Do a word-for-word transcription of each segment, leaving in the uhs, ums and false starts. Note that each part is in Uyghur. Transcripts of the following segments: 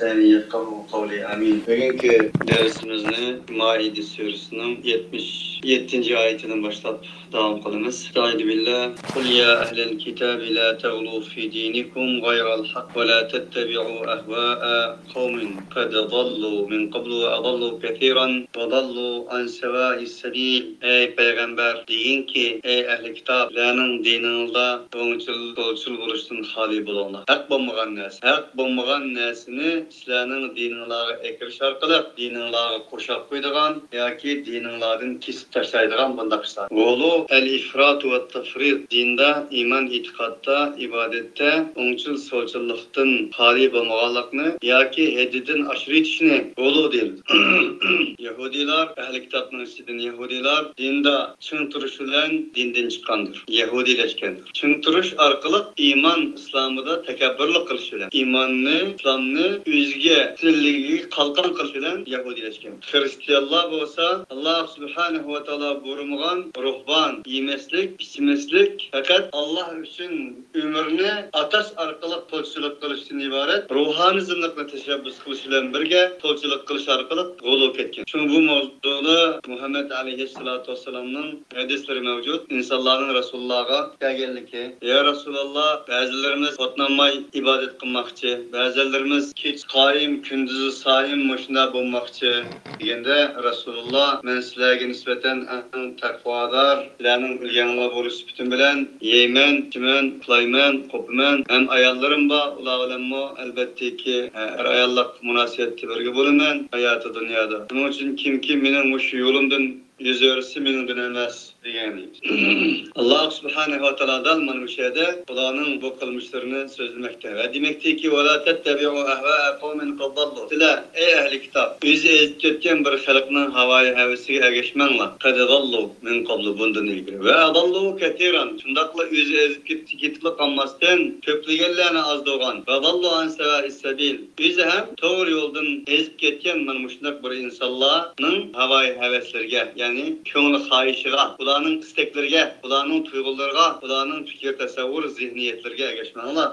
يفقهوا قولي. آمين. بۈگۈنكى دەرسىمىزنى مائىدە سۈرىسىنىڭ يەتمىش يەتتىنچى ئايىتىدىن باشلاپ داۋام قىلىمىز. أعوذ بالله. قل يا أهل الكتاب لا تغلوا في دينكم غير الحق ولا تتبعوا أهواء قوم قد ضلوا من قبل وأضلوا كثيرا وضلوا عن سواء السبيل. ئەي پەيغەمبەر، دېگىنكى، ئەي ئەھلى كىتاب، سىلەرنىڭ دىنىڭلاردا ئوڭچىل، سولچىل بولۇشتىن خالىي بولۇڭلار. ھەق بولمىغان نەرسە، ھەق بولمىغان نەرسىنى سىلەرنىڭ دىنىڭلارغا ئەكىرىش ئارقىلىق دىنىڭلارغا قوشاپ قويىدىغان ياكى دىنىڭلاردىن كېسىپ تاشلايدىغان بۇنداق ئىشلار. غۇلۇ، ئەل ئىفرات ۋە تەفرىت، دىندا، ئىمان ئېتىقادتا، ئىبادەتتە ئوڭچىل سولچىللىقتىن خالىي بولمىغانلىقنى ياكى ھەددىدىن ئاشۇرۇۋېتىشنى غۇلۇ دەيمىز. يەھۇدىيلار، ئەھلى كىتابنىڭ ئىچىدىن يەھۇدىيلار دىندا چىڭ تۇرۇش بىلەن دىندىن چىققاندۇر، يەھۇدىيلەشكەندۇر. چىڭ تۇرۇش ئارقىلىق ئىمان ئىسلامىدا تەكەببۇرلۇق قىلىش بىلەن، ئىماننى، ئىسلامنى ئۆزىگە، ئۈستۈنلۈكىگە قالقان قىلىش بىلەن يەھۇدىيلەشكەن. خىرىستىيانلار بولسا، ئاللا سۇبھانەھۇ ۋە تائالا بۇيرۇمىغان رۇھبان، يېمەسلىك، ئىچمەسلىك، پەقەت ئاللا ئۈچۈن ئۆمرىنى ئاتاش ئارقىلىق تولچىلىق قىلىشتىن ئىبارەت روھانىزملىقنى تەشەببۇس قىلىش بىلەن بىرگە تولچىلىق قىلىش ئارقىلىق غۇلۇ كەتكەن. شۇڭا بۇ ماۋزۇدا مۇھەممەد ئەلەيھىسسالاتۇ ۋەسسالامنىڭ ھەدىسلىرى مەۋجۇت. ئىنسانلارنىڭ رەسۇلۇللاغا كەلگەنلىكى، يا رەسۇلاللا، بەزىلىرىمىز ئوتنانماي ئىبادەت قىلماقچى، بەزىلىرىمىز كېچە قايىم، كۈندۈزى سايىم مۇشۇنداق بولماقچى دېگەندە، رەسۇلۇللا، مەن سىلەرگە نىسبەتەن ئەڭ تەقۋادار، سىلەرنىڭ ئۈلگەڭلار بولۇش سۈپىتىم بىلەن يەيمەن، ئىچىمەن، ئۇخلايمەن، قوپىمەن، ھەم ئاياللىرىم بار، ئۇلار بىلەنمۇ ئەلۋەتتىكى ئەر-ئاياللىق مۇناسىۋەتتە بىرگە بولىمەن ھاياتى دۇنيادا. شۇنىڭ ئۈچۈن كىمكى مېنىڭ مۇشۇ يولۇمدىن يۈز ئۆرۈسى مېنىڭدىن ئەمەس دېگەن. ئاللا سۇبھانەھۇ ۋە تائالا دەل مانا مۇشۇ يەردە بۇلارنىڭ بۇ قىلمىشلىرىنى سۆزلىمەكتە ۋە دېمەكتىكى، ولا تتبعوا أهواء قوم قد ضلوا. سىلەر، ئەي ئەھلى كىتاب، ئۆزى ئېزىپ كەتكەن بىر خەلقنىڭ ھاۋايى ھەۋىسىگە ئەگەشمەڭلار. قد ضلوا من قبل، بۇندىن ئىلگىرى. وأضلوا كثيرا، شۇنداقلا ئۆزى ئېزىپ كېتىپ، كېتىپلا قالماستىن، كۆپلىگەنلەرنى ئازدۇرغان. وضلوا عن سواء السبيل، ئۆزى ھەم توغرا يولدىن ئېزىپ كەتكەن مانا مۇشۇنداق بىر ئىنسانلارنىڭ ھاۋايى ھەۋەسلىرىگە، يەنى كۆڭلى خاھىشىغا، ئۇلارنىڭ ئىستەكلىرىگە، ئۇلارنىڭ تۇيغۇلىرىغا، ئۇلارنىڭ پىكىر، تەسەۋۋۇر، زېھنىيەتلىرىگە ئەگەشمەڭلار.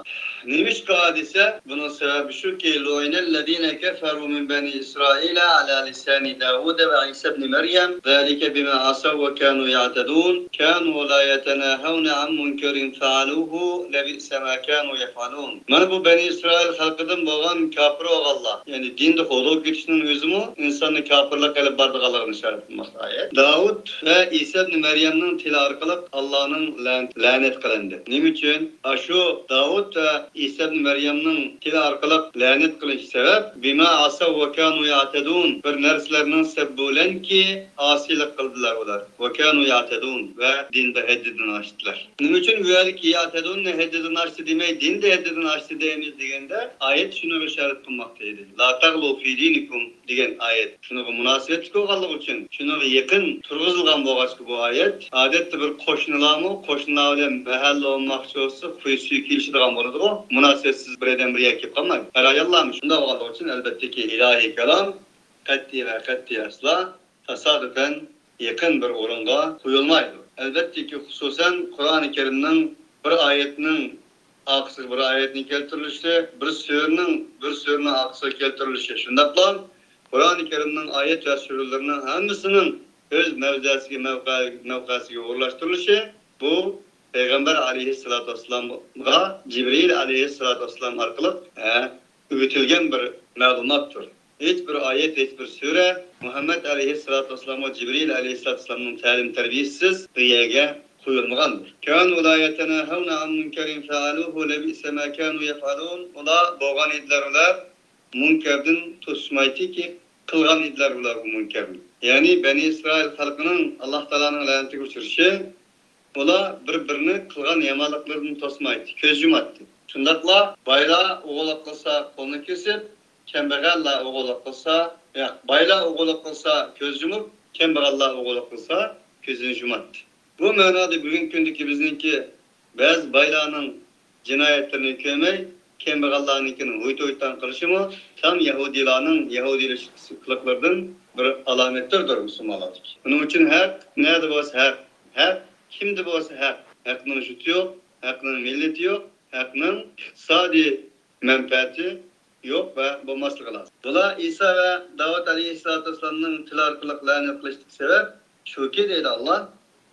نېمىشقا دېسە، بۇنىڭ سەۋەبى شۇكى، لعن الذين كفروا من بني إسرائيل على لسان داود وعيسى ابن مريم ذلك بما عصوا وكانوا يعتدون كانوا لا يتناهون عن منكر فعلوه لبئس ما كانوا يفعلون. مانا بۇ بەنى ئىسرائىل خەلقىدىن بولغان كاپىر بولغانلار، يەنى دىندا غۇلۇ كېتىشنىڭ ئۆزىمۇ ئىنساننى كاپىرلىققا ئېلىپ بارىدىغانلىقىنى ئىشارەت قىلماقتا ئايەت. داۋۇت ۋە ئىسا ئىبنى مەريەمنىڭ تىلى ئارقىلىق ئاللانىڭ لەن-، لەنەت قىلىندى. نېمە ئۈچۈن؟ ئاشۇ داۋۇت ۋە ئىسا ئىبنى مەريەمنىڭ تىلى ئارقىلىق لەنەت قىلىنىش سەۋەب، بما عصوا وكانوا يعتدون، بىر نەرسىلەرنىڭ سەۋەبى بىلەنكى ئاسىيلىق قىلدىلار ئۇلار. وكانوا يعتدون، ۋە دىندا ھەددىدىن ئاشتىلار. نېمە ئۈچۈن بۇ يەردىكى يعتدون ھەددىدىن ئاشتى دېمەي، دىندا ھەددىدىن ئاشتى دەيمىز دېگەندە، ئايەت شۇنىڭغا ئىشارەت قىلماقتا ئىدى. لا تغلوا في دينكم دېگەن ئايەت شۇنىڭغا مۇناسىۋەتلىك بولغانلىقى ئۈچۈن، شۇنىڭغا يېقىن تۇرغۇزۇلغان بولغاچقا بۇ ئايەت، ئادەتتە بىر قوشنىلارمۇ قوشنىلار بىلەن مەھەللە بولماقچى بولسا، خۇي سۈيى كېلىشىدىغان بولىدىغۇ، مۇناسىۋەتسىز بىر ئادەم بىر يەرگە كېلىپ قالمايدۇ. ئەر-ئاياللارمۇ شۇنداق بولغانلىقى ئۈچۈن، ئەلۋەتتىكى، ئىلاھىي كالام قەتئىي ۋە قەتئىي ئەسلا تاسادىپەن يېقىن بىر ئورۇنغا قويۇلمايدۇ. ئەلۋەتتىكى، خۇسۇسەن، قۇرئانى كەرىمنىڭ بىر ئايەتنىڭ ئارقىسىغا بىر ئايەتنىڭ كەلتۈرۈلۈشى، بىر سۈرىنىڭ بىر سۈرىنىڭ ئارقىسىغا كەلتۈرۈلۈشى، شۇنداقلا قۇرئانى كەرىمنىڭ ئايەت ۋە سۈرىلىرىنىڭ ھەممىسىنىڭ ئۆز مەۋزەسىگە، مەۋقە-، مەۋقەسىگە ئورۇنلاشتۇرۇلۇشى، بۇ پەيغەمبەر ئەلەيھىسسالاتۇ ۋەسسالامغا جىبرىئىل ئەلەيھىسسالاتۇ ۋەسسالام ئارقىلىق، ھە، ئۆگىتىلگەن بىر مەلۇماتتۇر. ھېچ بىر ئايەت، ھېچ بىر سۈرە مۇھەممەد ئەلەيھىسسالاتۇ ۋەسسالامغا جىبرىئىل ئەلەيھىسسالاتۇ ۋەسسالامنىڭ تەلىم-تەربىيىسىسىز بىر يەرگە قويۇلمىغاندۇر. كانوا لا يتناهون عن منكر فعلوه لبئس ما كانوا يفعلون. ئۇلار بولغان ئىدىلەر، ئۇلار مۇنكەردىن توسمايتتىكى، قىلغان ئىدىلەر ئۇلار بۇ مۇنكەرنى. يەنى بەنى ئىسرائىل خەلقىنىڭ ئاللا تائالانىڭ لەنىتىگە ئۇچرىشى، ئۇلار بىر-بىرىنى قىلغان يامانلىقلىرىدىن توسمايتتى، كۆز يۇماتتى. شۇنداقلا بايلار ئوغرىلىق قىلسا قولىنى كېسىپ، كەمبەغەللەر ئوغرىلىق قىلسا، ياق، بايلار ئوغرىلىق قىلسا كۆز يۇمۇپ، كەمبەغەللەر ئوغرىلىق قىلسا كۆزىنى يۇماتتى. بۇ مەنادا بۈگۈنكى كۈندىكى بىزنىڭكى بەزى بايلارنىڭ جىنايەتلىرىنى كۆرمەي، كەمبەغەللەرنىڭكىنى ھويتا-ھويتان قىلىشىمۇ تام يەھۇدىيلارنىڭ يەھۇدىيلىشىش قىلىقلىرىدىن بىر ئالامەتتۇر، مۇسۇلمانلاردىكى. بۇنىڭ ئۈچۈن ھەق نەدە بولسا ھەق، ھەق كىمدە بولسا ھەق، ھەقنىڭ جۇتى يوق، ھەقنىڭ مىللىتى يوق، ھەقنىڭ ئىقتىسادىي مەنپەئەتى يوق ۋە بولماسلىقى لازىم. بۇلار ئىسا ۋە داۋۇت ئەلەيھىسسالاتۇ ۋەسسالامنىڭ تىلى ئارقىلىق لەنەت قىلىشتىكى سەۋەب شۇكى، دەيدۇ ئاللا،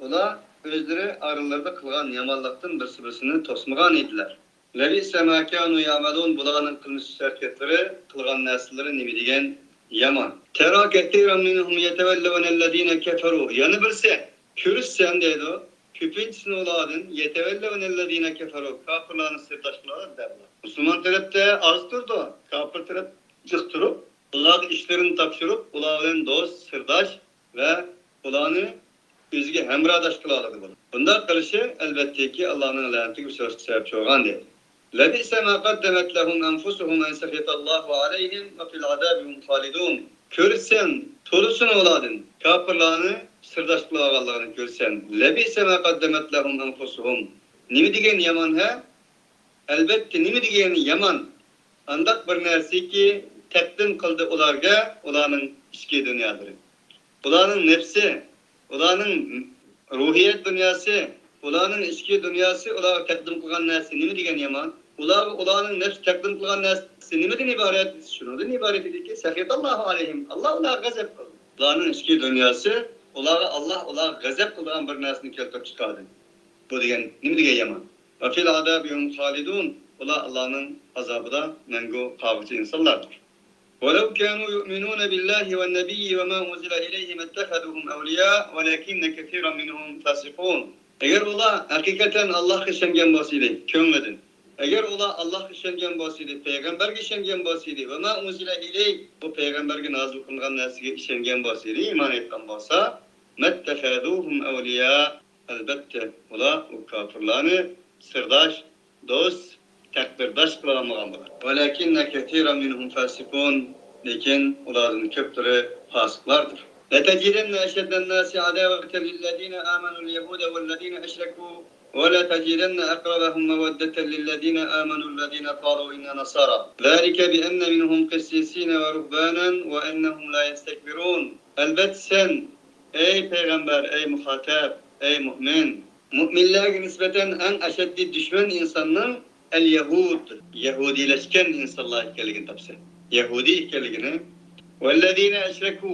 ئۇلار ئۆزلىرى ئارىلىرىدا قىلغان يامانلىقتىن بىرسى بىرسىنى توسمىغان ئىدىلەر. لەبىئسە ما كانۇ يەئمەلۇن، بۇلارنىڭ قىلمىش ھەرىكەتلىرى، قىلغان نەرسىلىرى نېمە دېگەن يامان. تەرا كەسىرەن مىنھۇم يەتەۋەللەۋنەللەزىنە كەفەرۇ. يەنە بىرسى، كۆرۈشسەن دەيدۇ، كۆپىنچىسىنى ئۇلاردىن يەتەۋەللەۋنەللەزىنە كەفەرۇ، كاپىرلارنى سىرداشلار دەپ. مۇسۇلمان تەرەپتە ئاز تۇرىدۇ، كاپىر تەرەپ جىق تۇرۇپ، ئۇلارغا ئىشلىرىنى تاپشۇرۇپ، ئۇلار بىلەن دوست، سىرداش ۋە ئۇلارنى ئۆزىگە ھەمراھداش قىلالىدۇ بۇلار. بۇنداق قىلىشى ئەلۋەتتىكى ئاللانىڭ لەنىتىگە ئۇچراشقا سەۋەبچى بولغان دەيدۇ. لەبىئسە ما قەددەمەت لەھۇم ئەنفۇسۇھۇم ئەن سەخىتەللاھۇ ئەلەيھىم ۋە فىل ئازابى ھۇم خالىدۇن. كۆرسەن، تولىسىنى ئۇلاردىن كاپىرلارنى سىرداش قىلىۋالغانلىقىنى كۆرسەن. لەبىئسە ما قەددەمەت لەھۇم ئەنفۇسۇھۇم. نېمە دېگەن يامان، ھە؟ ئەلۋەتتە، نېمە دېگەن يامان. ئانداق بىر نەرسىكى تەقدىم قىلدى ئۇلارغا ئۇلارنىڭ ئىچكى دۇنيالىرى. ئۇلارنىڭ نەپسى، ئۇلارنىڭ روھىيەت دۇنياسى، ئۇلارنىڭ ئىچكى دۇنياسى ئۇلارغا تەقدىم قىلغان نەرسە نېمە دېگەن يامان؟ ئۇلارغا ئۇلارنىڭ نەپسى تەقدىم قىلغان نەرسە نېمىدىن ئىبارەت؟ شۇنىڭدىن ئىبارەت ئىدىكى، سەخىتاللاھۇ ئەلەيھىم، ئاللا ئۇلارغا غەزەپ قىلدى. ئۇلارنىڭ ئىچكى دۇنياسى ئۇلارغا ئاللا ئۇلارغا غەزەپ قىلىدىغان بىر نەرسىنى كەلتۈرۈپ چىقاردى. بۇ دېگەن نېمە دېگەن يامان؟ ۋە فىل ئازابى ھۇم خالىدۇن، ئۇلار ئاللانىڭ ئازابىدا مەڭگۈ قالغۇچى ئىنسانلاردۇر. ولو كانوا يؤمنون بالله والنبي وما أنزل إليه ما اتخذوهم أولياء ولكن كثيرا منهم فاسقون. ئەگەر ئۇلار ھەقىقەتەن ئاللاھقا ئىشەنگەن بولسا ئىدى، كۆڭلىدىن، ئەگەر ئۇلار ئاللاھقا ئىشەنگەن بولسا ئىدى، پەيغەمبەرگە ئىشەنگەن بولسا ئىدى، ۋە ما ئۇنزىلە ئىلەيھ، بۇ پەيغەمبەرگە نازىل قىلىنغان نەرسىگە ئىشەنگەن بولسا ئىدى، ئىمان ئېيتقان بولسا، مەتتەخەزۇھۇم ئەۋلىيا، ئەلبەتتە، ئۇلار ئۇ كاپىرلارنى سىرداش، دوست، تەقدىرداش قىلالمىغان بولار. ۋەلەكىننە كەسىرەن مىنھۇم فاسىقۇن، لېكىن ئۇلاردىن كۆپلىرى پاسىقلاردۇر. لەتەجىدەننە ئەشەددەنناسى ئاداۋەتەن لىللەزىنە ئامەنۇل يەھۇدە ۋەللەزىنە ئەشرەكۇ ولتجدن أقربهم مودة للذين آمنوا الذين قالوا إنا نصارى ذلك بأن منهم قسيسين ورهبانا وأنهم لا يستكبرون. ئەلۋەتتە سەن، ئەي پەيغەمبەر، ئەي مۇخاتەب، ئەي مۇئمىن، مۇئمىنلەرگە نىسبەتەن ئەڭ ئەشەددىي دۈشمەن ئىنساننىڭ ئەل يەھۇد، يەھۇدىيلەشكەن ئىنسانلار ئىكەنلىكىنى تاپىسەن. يەھۇدىي ئىكەنلىكىنى، ۋەللەزىنە ئەشرەكۇ،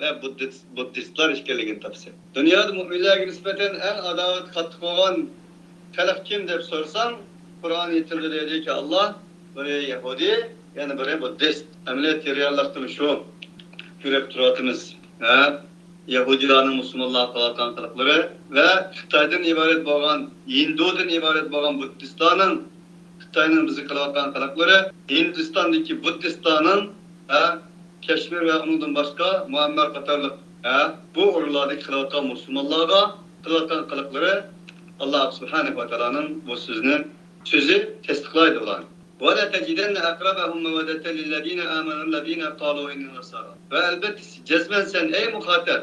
ۋە بۇددىست، بۇددىستلار ئىكەنلىكىنى تاپىسەن. دۇنيادا مۇئمىنلەرگە نىسبەتەن ئەڭ ئاداۋىتى قاتتىق بولغان خەلق كىم دەپ سورىساڭ، قۇرئان ئېيتىلدى دەيدىكى، ئاللا، بىرى يەھۇدىي، يەنە بىرى بۇددىست. ئەمەلىيەتتە رېئاللىقتىمۇ شۇ كۆرۈپ تۇرۇۋاتىمىز. ھە؟ يەھۇدىيلارنىڭ مۇسۇلمانلارغا قىلىۋاتقان قىلىقلىرى ۋە خىتايدىن ئىبارەت بولغان، ھىندۇدىن ئىبارەت بولغان بۇددىستلارنىڭ خىتاينىڭ بىزگە قىلىۋاتقان قىلىقلىرى، ھىندىستاندىكى بۇددىستلارنىڭ، ھە، كەشمىر ۋە ئۇنىڭدىن باشقا مۇئەممەر قاتارلىق، ھە، بۇ ئورۇنلاردىكى قىلىۋاتقان مۇسۇلمانلارغا قىلىۋاتقان قىلىقلىرى ئاللا سۇبھانەھۇ ۋە تائالانىڭ بۇ سۆزىنى، سۆزى تەستىقلايدۇ ئۇلارنى. ولتجدن أقربهم مودة للذين آمنوا الذين قالوا إنا نصارى. ۋە ئەلبەتتە جەزمەن سەن، ئەي مۇخاتەب،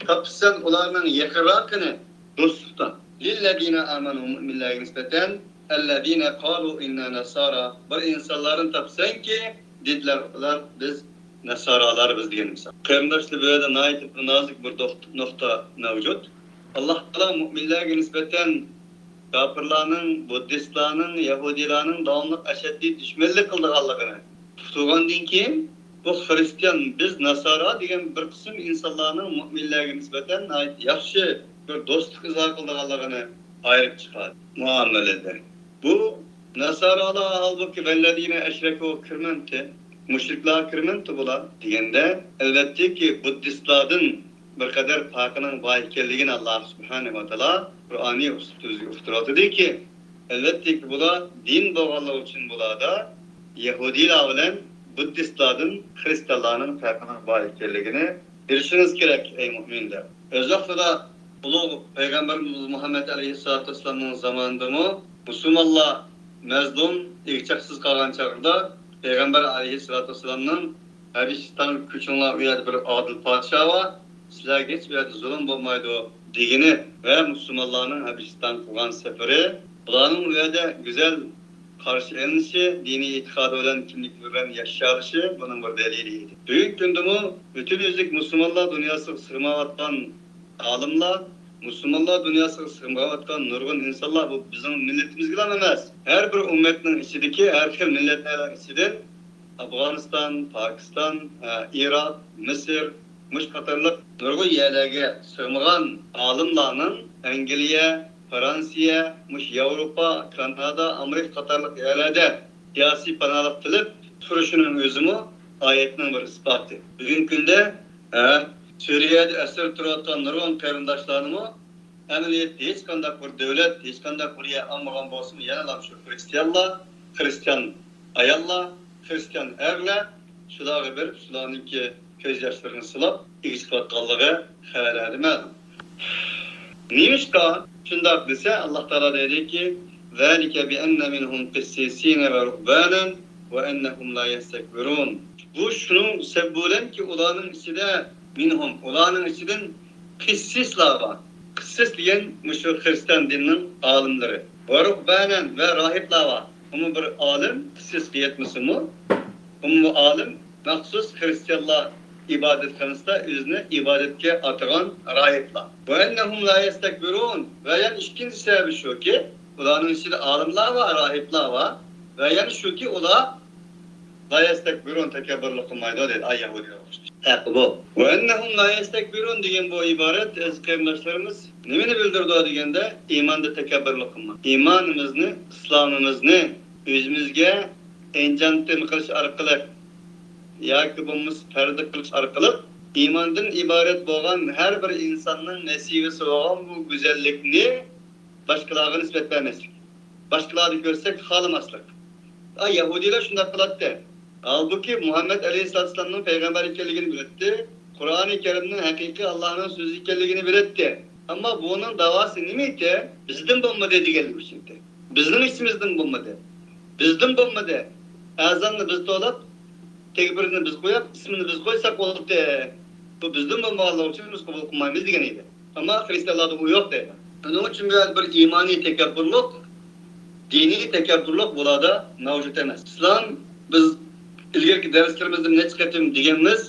تاپىسەن ئۇلارنىڭ يېقىنراقىنى دوستلۇقتا. لىللەزىنە ئامەنۇ، مۇئمىنلەرگە نىسبەتەن، ئەللەزىنە قالۇ ئىننا ناسارا، بىر ئىنسانلارنى تاپىسەنكى، دېدىلەر ئۇلار، بىز ناسارالاربىز دېگەن مىسال. قېرىنداشلار، بۇ يەردە ناھايىتى بىر نازۇك بىر دوخت-، نۇقتا مەۋجۇت. ئاللا تائالا مۇئمىنلەرگە نىسبەتەن كاپىرلارنىڭ، بۇددىستلارنىڭ، يەھۇدىيلارنىڭ داۋاملىق ئەشەددىي دۈشمەنلىك قىلىدىغانلىقىنى ئۇقتۇرغاندىن كېيىن، بۇ خرىستىيان، بىز ناسارا دېگەن بىر قىسىم ئىنسانلارنىڭ مۇئمىنلەرگە نىسبەتەن ناھايىتى ياخشى بىر دوستلۇق ئىزھار قىلىدىغانلىقىنى ئايرىپ چىقاردى مۇئامىلىدە. بۇ ناسارالار ھالبۇكى ۋەللەزىنە ئەشرەكۇ كىرمەمتى؟ مۇشرىكلار كىرمەمتى بۇلار؟ دېگەندە، ئەلۋەتتىكى، بۇددىستلاردىن بىر قەدەر پەرقىنىڭ بار ئىكەنلىكىنى ئاللا سۇبھانەھۇ ۋە تائالا قۇرئانىي ئۇسلۇبتا بىزگە ئۇقتۇرۇۋاتىدۇكى، ئەلۋەتتىكى، بۇلار دىن بولغانلىقى ئۈچۈن بۇلاردا يەھۇدىيلار بىلەن بۇددىستلاردىن خرىستىيانلارنىڭ پەرقىنىڭ بار ئىكەنلىكىنى بىلىشىڭىز كېرەك، ئەي مۇئمىن، دەپ. ئۆز ۋاقتىدا ئۇلۇغ پەيغەمبىرىمىز مۇھەممەد ئەلەيھىسسالاتۇ ۋەسسالامنىڭ زامانىدىمۇ مۇسۇلمانلار مەزلۇم، ئىگە-چاقىسىز قالغان چاغدا، پەيغەمبەر ئەلەيھىسسالاتۇ ۋەسسالامنىڭ ھەبىشىستانغا كۆچۈڭلار، ئۇ يەردە بىر ئادىل پادىشاھ بار، سىلەرگە ھېچ ئۇ يەردە زۇلۇم بولمايدۇ، دېگىنى ۋە مۇسۇلمانلارنىڭ ھەبىشىستانغا قىلغان سەپىرى، بۇلارنىڭ ئۇ يەردە گۈزەل قارشى ئېلىنىشى، دىنىي ئېتىقادى بىلەن كىملىكى بىلەن ياشىيالىشى بۇنىڭ بىر دەلىلى ئىدى. بۈگۈنكى كۈندىمۇ پۈتۈن يۈزلۈك مۇسۇلمانلار دۇنياسىغا سىغمايۋاتقان ئالىملار، مۇسۇلمانلار دۇنياسىغا سىغمايۋاتقان نۇرغۇن ئىنسانلار، بۇ بىزنىڭ مىللىتىمىزگىلا ئەمەس، ھەر بىر ئۈممەتنىڭ ئىچىدىكى، ھەر خىل مىللەتلەرنىڭ ئىچىدىن ئافغانىستان، پاكىستان، ئە، ئىراق، مىسىر، مۇشۇ قاتارلىق نۇرغۇن يەرلەرگە سىغمىغان ئالىملارنىڭ ئەنگلىيە، فرانسىيە، مۇشۇ ياۋروپا، كانادا، ئامېرىكا قاتارلىق يەرلەردە سىياسىي پاناھلىق تىلەپ تۇرۇشىنىڭ ئۆزىمۇ ئايەتنىڭ بىر ئىسپاتى. بۈگۈنكى كۈندە، ھە، سۈرىيەدە ئەسىر تۇرۇۋاتقان نۇرغۇن قېرىنداشلارنىمۇ ئەمەلىيەتتە ھېچقانداق بىر دۆلەت، ھېچقانداق بىر يەر ئالمىغان بولسىمۇ، يەنىلا شۇ خرىستىيانلار، خرىستىيان ئاياللار، خرىستىيان ئەرلەر شۇلارغا بېرىپ، شۇلارنىڭكى كۆز ياشلىرىنى سىلاپ، ئىگە چىقىۋاتقانلىقى خەۋەرلەردە مەلۇم. نېمىشقا شۇنداق دېسە، ئاللا تائالا دەيدىكى، ذلك بأن منهم قسيسين ورهبانا وأنهم لا يستكبرون. بۇ شۇنىڭ سەۋەبى بىلەنكى، ئۇلارنىڭ ئىچىدە، مىنھۇم، ئۇلارنىڭ ئىچىدىن قىسسىسلار بار. قىسسىس دېگەن مۇشۇ خرىستىيان دىنىنىڭ ئالىملىرى. ۋە رۇھبانەن، ۋە راھىبلار بار. ئۇمۇ بىر ئالىم، قىسسىسقا يەتمىسىمۇ، ئۇمۇ ئالىم مەخسۇس خرىستىيانلار ئىبادەتخانىسىدا ئۆزىنى ئىبادەتكە ئاتىغان راھىبلار. ۋە ئەننەھۇم لا يەستەكبىرۇن. ۋە يەنە ئىككىنچى سەۋەبى شۇكى، ئۇلارنىڭ ئىچىدە ئالىملار بار، راھىبلار بار. ۋە يەنە شۇكى، ئۇلار لا يەستەكبىرۇن، تەكەببۇرلۇق قىلمايدۇ دەيدۇ. ئاي يەھۇدىيلار ئوخشاش. ھەققى بۇ. ۋە ئەننەھۇم لا يەستەكبىرۇن دېگەن بۇ ئىبارەت، ئەزىز قېرىنداشلىرىمىز، نېمىنى بىلدۈرىدۇ دېگەندە، ئىماندا تەكەببۇرلۇق قىلماق. ئىمانىمىزنى، ئىسلامىمىزنى ئۆزىمىزگە ئەنجانتىم قىلىش ئارقىلىق ياكى بولمىسا پەردە قىلىش ئارقىلىق ئىماندىن ئىبارەت بولغان ھەر بىر ئىنساننىڭ نەسىۋىسى بولغان بۇ گۈزەللىكنى باشقىلارغا نىسبەت بەرمەسلىك. باشقىلاردا كۆرسەك خالىماسلىق. ئا، يەھۇدىيلار شۇنداق قىلاتتى. ھالبۇكى، مۇھەممەد ئەلەيھىسسالاتۇ ۋەسسالامنىڭ پەيغەمبەر ئىكەنلىكىنى بىلەتتى. قۇرئانى كەرىمنىڭ ھەقىقىي ئاللانىڭ سۆزى ئىكەنلىكىنى بىلەتتى. ئەمما بۇنىڭ داۋاسى نېمە ئىدى؟ بىزدىن بولمىدى دېگەنلىك ئۈچۈن ئىدى. بىزنىڭ ئىچىمىزدىن بولمىدى. بىزدىن بولمىدى. ئەزاننى بىز توۋلاپ، تەكبىرنى بىز قويۇپ، ئىسمىنى بىز قويساق بولدى. بۇ بىزدىن بولمىغانلىقى ئۈچۈن بىز قوبۇل قىلمايمىز دېگەن ئىدى. ئەمما خرىستىيانلاردا ئۇ يوق دەيدۇ. شۇنىڭ ئۈچۈن بۇ يەردە بىر ئىمانىي تەكەببۇرلۇق، دىنىي تەكەببۇرلۇق بۇلاردا مەۋجۇت ئەمەس. ئىسلام، بىز ئىلگىرىكى دەرسلىرىمىزدە نەچچە قېتىم دېگەنمىز،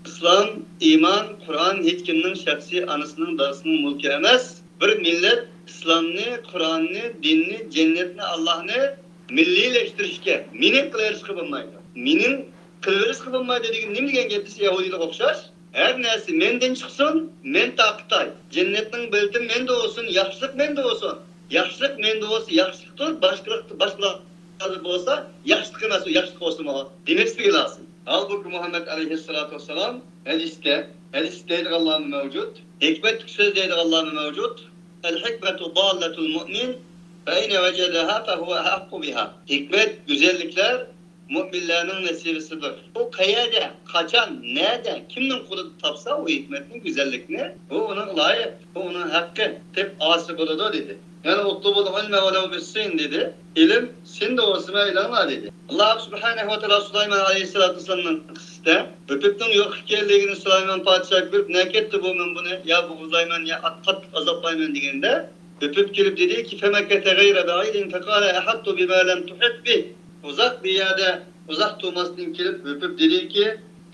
ئىسلام، ئىمان، قۇرئان ھېچكىمنىڭ شەخسىي ئانىسىنىڭ، دادىسىنىڭ مۇلكى ئەمەس. بىر مىللەت ئىسلامنى، قۇرئاننى، دىننى، جەننەتنى، ئاللاھنى مىللىيلەشتۈرۈشكە، مېنىڭ قىلىۋېلىشقا بولمايدۇ. مېنىڭ قىلىۋېلىشقا بولمايدۇ دېگەن نېمە دېگەن گەپ دېسە، يەھۇدىيلارغا ئوخشاش. ھەر نەرسە مەندىن چىقسۇن، مەن تارقىتاي. جەننەتنىڭ بېلىتى مەندە بولسۇن، ياخشىلىق مەندە بولسۇن. ياخشىلىق مەندە بولسا ياخشىلىقتۇر، باشقىلىق-، باشقىلاردا بولسا ياخشىلىق ئەمەس، ئۇ ياخشىلىق بولسىمۇ دېمەسلىكى لازىم. ھالبۇكى، مۇھەممەد ئەلەيھىسسالاتۇ ۋەسسالام ھەدىستە، ھەدىس دەيدىغانلارمۇ مەۋجۇت، ھېكمەتلىك سۆز دەيدىغانلارمۇ مەۋجۇت. الحكمة ضالة المؤمن، فأين وجدها فهو أحق بها. ھېكمەت، گۈزەللىكلەر مۆمىنلەرنىڭ نەسىۋىسىدۇر. ئۇ قەيەردە، قاچان، نەدە، كىمنىڭ قولىدا تاپسا ئۇ ھېكمەتنى، گۈزەللىكنى، بۇ ئۇنىڭغا لايىق، بۇ ئۇنىڭ ھەققى، دەپ ئاسىي بولىدۇ، دېدى. يەنە، اطلبوا العلم ولو بالصين، دېدى. ئىلىم سىندا بولسىمۇ ئېلىڭلار، دېدى. ئاللا سۇبھانەھۇ ۋە تائالا سۇلايمان ئەلەيھىسسالاتۇ ۋەسسالامنىڭ قىسسىسىدە، ئۆپۈپنىڭ يوق ئىكەنلىكىنى سۇلايمان پادىشاھ كۆرۈپ، نە كەتتى بۇ، مەن بۇنى يا بوغۇزلايمەن، يا قاتتىق ئازابلايمەن، دېگەندە، ئۆپۈپ كېلىپ دېدىكى، فمكث غير بعيد فقال أحطت بما لم تحط به. ئۇزاق بىر يەردە ئۇزاق تۇرماستىن كېلىپ ئۆپۈپ دېدىكى،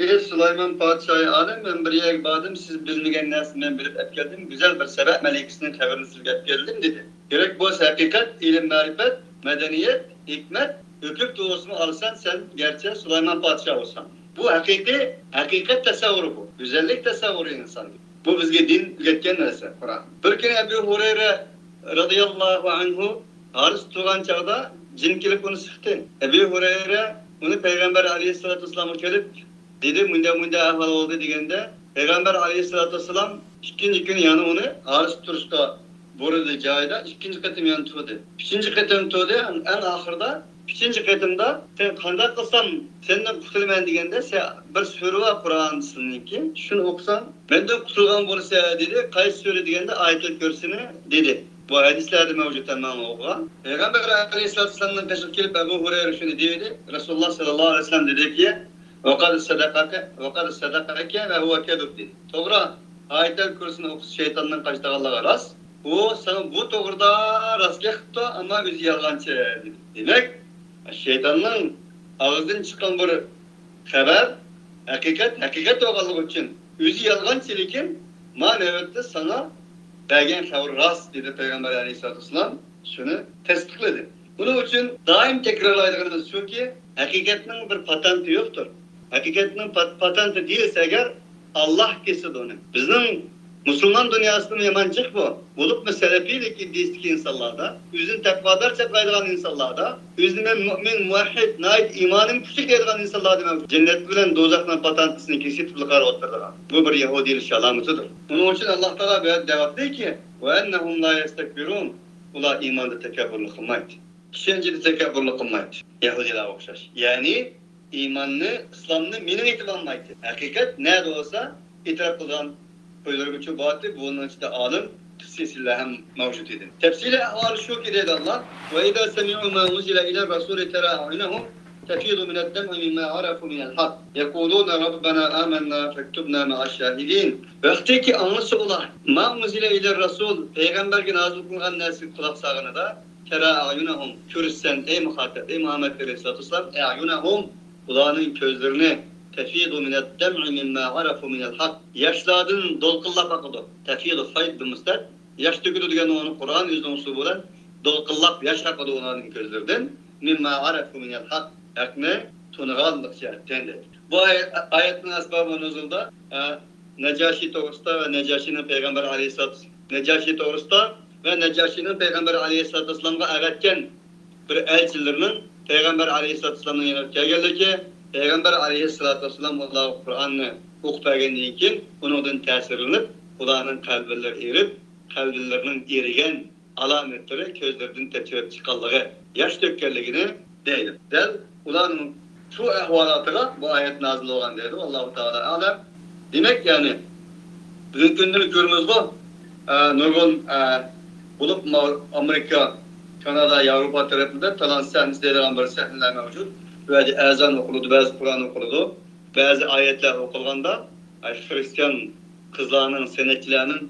ئى سۇلايمان پادىشاھى ئالەم، مەن بىر يەرگە باردىم، سىز بىلمىگەن نەرسىنى مەن بىلىپ ئەپكەلدىم، گۈزەل بىر سەبە مەلىكىسىنىڭ خەۋىرىنى سىزگە ئەپكەلدىم، دېدى. كېرەك بولسا ھەقىقەت، ئىلىم، مەرىپەت، مەدەنىيەت، ھېكمەت، ئۆپۈپ توغرىسىمۇ ئالىسەن سەن، گەرچە سۇلايمان پادىشاھ بولساڭ. بۇ ھەقىقىي، ھەقىقەت تەسەۋۋۇرى بۇ. گۈزەللىك تەسەۋۋۇرى ئىنساننىڭ. بۇ بىزگە دىن ئۆگەتكەن نەرسە، قۇرئان. بىر كۈنى ئەبۇ ھۇرەيرە رازىياللاھۇ ئەنھۇ ھارىستا تۇرغان چاغدا جىن كېلىپ ئۇنى سىقتى. ئەبۇ ھۇرەيرە ئۇنى پەيغەمبەر ئەلەيھىسسالاتۇ ۋەسسالامغا كېلىپ دېدى، مۇنداق، مۇنداق ئەھۋال بولدى دېگەندە، پەيغەمبەر ئەلەيھىسسالاتۇ ۋەسسالام ئىككىنچى كۈنى يەنە ئۇنى ھارىستا تۇرۇشقا بۇيرۇدى جايىدا، ئىككىنچى قېتىم يەنە تۇردى. ئۈچىنچى قېتىم تۇردى، ئەڭ ئاخىرىدا ئۈچىنچى قېتىمدا، سەن قانداق قىلسام سەندىن قۇتۇلىمەن دېگەندە، سەن بىر سۈرە بار قۇرئان سىزنىڭكى، شۇنى ئوقۇسام مەندىن قۇتۇلغان بولىسەن دېدى. قايسى سۈرە دېگەندە، ئايەتۇل كۈرسىنى دېدى. بۇ ھەدىسلەردە مەۋجۇت ھەممىڭلار ئوقۇغان. پەيغەمبەر ئەلەيھىسسالاتۇ ۋەسسالامنىڭ قېشىغا كېلىپ ئەبۇ ھۇرەيرە شۇنى دېدى. رەسۇلۇللاھ سەللەللاھۇ ئەلەيھى ۋەسەللەم دېدىكى، ۋەقەد سەدەقەكە، ۋەقەد سەدەقەكە ۋە ھۇۋە كەزۇب دېدى. توغرا، ئايەتۇل كۈرسىنى ئوقۇسا شەيتاننىڭ قاچىدىغانلىقى راست. ئۇ ساڭا بۇ توغرىدا راست گەپ قىپتۇ، ئەمما ئۆزى يالغانچى دېدى. دېمەك، شەيتاننىڭ ئاغزىدىن چىققان بىر خەۋەر ھەقىقەت، ھەقىقەت بولغانلىقى ئۈچۈن ئۆزى يالغانچى، لېكىن ما نۆۋەتتە ساڭا بەرگەن خەۋىرى راست، دېدى پەيغەمبەر ئەلەيھىسسالاتۇ ۋەسسالام. شۇنى تەستىقلىدى. بۇنىڭ ئۈچۈن دائىم تەكرارلايدىغىنىمىز شۇكى، ھەقىقەتنىڭ بىر پاتېنتى يوقتۇر. ھەقىقەتنىڭ پات-، پاتېنتى دېيىلسە ئەگەر، ئاللاھ كېسىدۇ ئۇنى. بىزنىڭ مۇسۇلمان دۇنياسىدىمۇ يامان جىق بۇ. بولۇپمۇ سەلەپىيلىك ئىدىيىسىدىكى ئىنسانلاردا، ئۆزىنى تەقۋادار چاغلايدىغان ئىنسانلاردا، ئۆزىنى مەن مۇئمىن، مۇۋەھھىد، ناھايىتى ئىمانىم كۈچلۈك دەيدىغان ئىنسانلاردا مەۋجۇت. جەننەت بىلەن دوزاخنىڭ پاتېنتىسىنى كېسىپ بىر قارىۋاتىدۇ. بۇ بىر يەھۇدىيلىشىش ئالامىتىدۇر. ئۇنىڭ ئۈچۈن ئاللاھ تائالا بۇ يەردە دەۋاتىدۇكى، «وَأَنَّهُمْ لَا يَسْتَكْبِرُونَ». ئۇلار ئىماندا تەكەببۇرلۇق قىلمايدۇ. ئىشەنچىدە تەكەببۇرلۇق قىلمايدۇ. يەھۇدىيلارغا ئوخشاش. يەنى ئىماننى، ئىسلامنى مېنىڭ ئېيتىپ ئالمايتتى. ھەقىقەت نەدە بولسا ئېتىراپ قىلىدىغان قويلىرىمۇ بارتى، بۇنىڭ ئىچىدە ئالىم، تەفسىرچىلەر ھەم مەۋجۇت ئىدى. تەپسىلىي ئەھۋالى شۇكى، دەيدۇ ئاللاھ، «وَإِذَا سَمِعُوا مَا أُنْزِلَ إِلَى الرَّسُولِ تَرَى أَعْيُنَهُمْ تَفِيضُ مِنَ الدَّمْعِ مِمَّا عَرَفُوا مِنَ الْحَقِّ يَقُولُونَ رَبَّنَا آمَنَّا فَاكْتُبْنَا مَعَ الشَّاهِدِينَ». ۋاقتىكى ئاڭلىسا ئۇلار، «مَا أُنْزِلَ إِلَى الرَّسُولِ»، پەيغەمبەرگە نازىل قىلىنغان نەرسىگە قۇلاق سالغىنىدا، «تَرَى أَعْيُنَهُمْ»، كۆرىسەن، ئەي مۇخاتەپ، ئەي مۇھەممەد ئەلەيھىسسالاتۇ ۋەسسالام، «أَعْيُنَهُمْ»، ئۇلارنىڭ كۆزلىرىنى، «تَفِيضُ مِنَ الدَّمْعِ مِمَّا عَرَفُوا مِنَ الْحَقِّ»، ياشلاردىن دولقۇنلاپ ئاقىدۇ. تەفىيضۇ فەيض بىمۇستەد، ياش تۆكىدۇ دېگەن ئورنى قۇرئان ئۆزىنىڭ ئۇسلۇبى بىلەن دولقۇنلاپ ياش ئاقىدۇ ئۇلارنىڭ كۆزلىرىدىن. مىمما ئارەفۇ مىنەل ھەق، ھەقنى تونۇغانلىق جەھەتتىن دەيدۇ. بۇ ئاي-، ئايەتنىڭ ئەسبابى نۇزۇلدا، ئە، نەجاشى توغرىسىدا ۋە نەجاشىنىڭ پەيغەمبەر ئەلەيھىسسالاتۇ، نەجاشى توغرىسىدا ۋە نەجاشىنىڭ پەيغەمبەر ئەلەيھىسسالاتۇ ۋەسسالامغا ئەۋەتكەن بىر ئەلچىلىرىنىڭ پەيغەمبەر ئەلەيھىسسالاتۇ ۋەسسالامنىڭ يېنىغا كەلگەنلىكى، پەيغەمبەر ئەلەيھىسسالاتۇ ۋەسسالام ئۇلارغا قۇرئاننى ئوقۇپ بەرگەندىن كېيىن، ئۇنىڭدىن تەسىرلىنىپ، ئۇلارنىڭ قەلبىلىرى ئېرىپ، قەلبىلىرىنىڭ ئېرىگەن ئالامەتلىرى كۆزلىرىدىن تېپىپ چىققانلىقى، ياش تۆككەنلىكىنى دەيدۇ. دەل ئۇلارنىڭ شۇ ئەھۋالاتىغا بۇ ئايەت نازىل بولغان دەيدۇ. ۋاللاھۇ تائالا ئەلەم. دېمەك، يەنى بۈگۈنكى كۈندە كۆرىمىزغۇ، ئە، نۇرغۇن، ئە، بولۇپ ما-، ئامېرىكا، كانادا، ياۋروپا تەرەپلىرىدە تالانت سەھنىسى دەيدىغان بىر سەھنىلەر مەۋجۇت. بۇ يەردە ئەزان ئوقۇلىدۇ، بەزى قۇرئان ئوقۇلىدۇ. بەزى ئايەتلەر ئوقۇلغاندا، ئاي، خرىستىيان قىزلارنىڭ، سەنئەتچىلەرنىڭ،